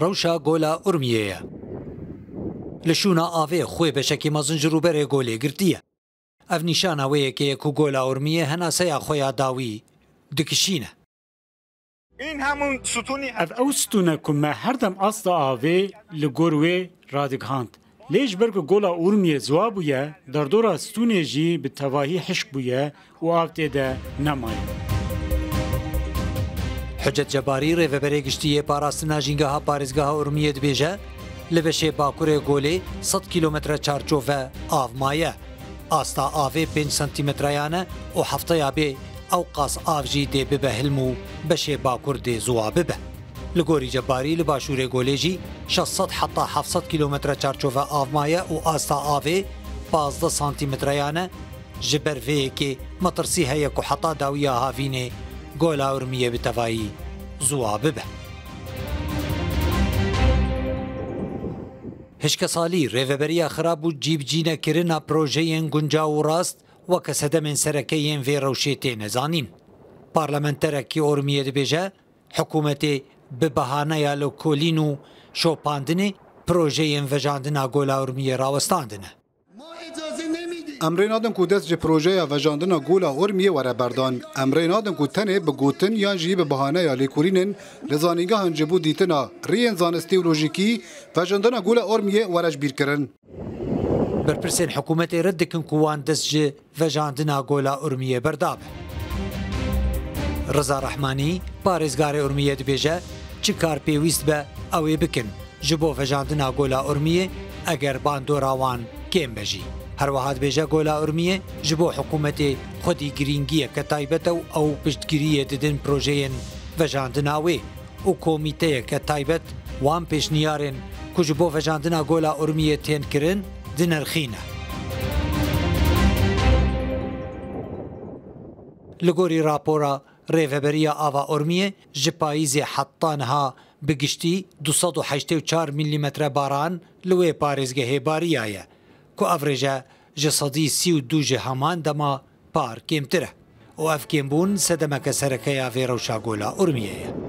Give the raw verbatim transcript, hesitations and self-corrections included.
Rewşa Gola Urmiyê ye. Li şûna avê xwê beşekî mezin ji rûberê golê girtiye. Ev nîşana wê yekê ye ku Gola Urmiyê henaseya xwe ya dawî dikişîne. Ev ew stûn e ku me her dem asta avê li gor wê radigihand. Lê ji ber ku Gola Urmiyê ziwa bûye, derdora stûnê jî bi tevahî hişk bûye û av tê de nemaye. Hucet Cebarî, rêveberê giştî yê parastina jîngeha parêzgeha Urmiyê dibêje, li beşê bakurê golê sed kîlometre çarçove av maye. Asta avê pênc santîmetreyan e û hefteya bê ew qas av jî dê bibe hilm û beşê bakur dê ziwa bibe. Li gorî Cebarî, li başûrê golê jî şeş sed heta heft sed kîlometre çarçove av maye û asta avê pazdeh santîmetreyan e. Ji ber vê yekê metirsî heye ku heta dawiya havînê Gola Urmiyê bi tevayî ziwa bibe. Hişkesalî, rêveberiya xirab û cîbicînekirina projeyên guncaw û rast weke sedemên sereke yên vê rewşê têne zanîn. Parlamenterekî Urmiyê dibêje, hikûmetê bi behaneya lêkolîn û şopandinê projeyên vejandina Gola Urmiyê rawestandine. Em rê nadin ku dest ji projeya vejandina Gola Urmiyê were berdan. Em rê nadin ku tenê bi gotin yan jî bi behaneya lêkolînên li zanîngehan ji bo dîtina rêyên zanistî û lojîkî vejandina Gola Urmiyê were ji bîr kirin. Berpirsên hikûmetê red dikin ku wan dest ji vejandina Gola Urmiyê berdabe. Riza Rehmanî, parêzgarê Urmiyê dibêje, çi kar pêwîst be, ew ê bikin ji bo vejandina Gola Urmiyê, eger bandora wan kêm be jî. Her wiha dibêje, Gola Urmiyê ji bo hikûmetê xwedî girîngiyeke taybet e û ew piştgiriyê didin projeyên vejandina wê û komîteyeke taybet wan pêşniyarên ku ji bo vejandina Gola Urmiyê tên kirin, dinirxîne. Li gorî rapora Rêveberiya Ava Urmiyê, ji payîzê heta niha bi giştî du sed û heştê û çar milîmetre baran li wê parêzgehê bariyaye, ku ev rêje ji sedî sî û du ji heman dema par kêmtir e û ev kêmbûn sedemeke sereke ya vê rewşa Gola Urmiyê ye.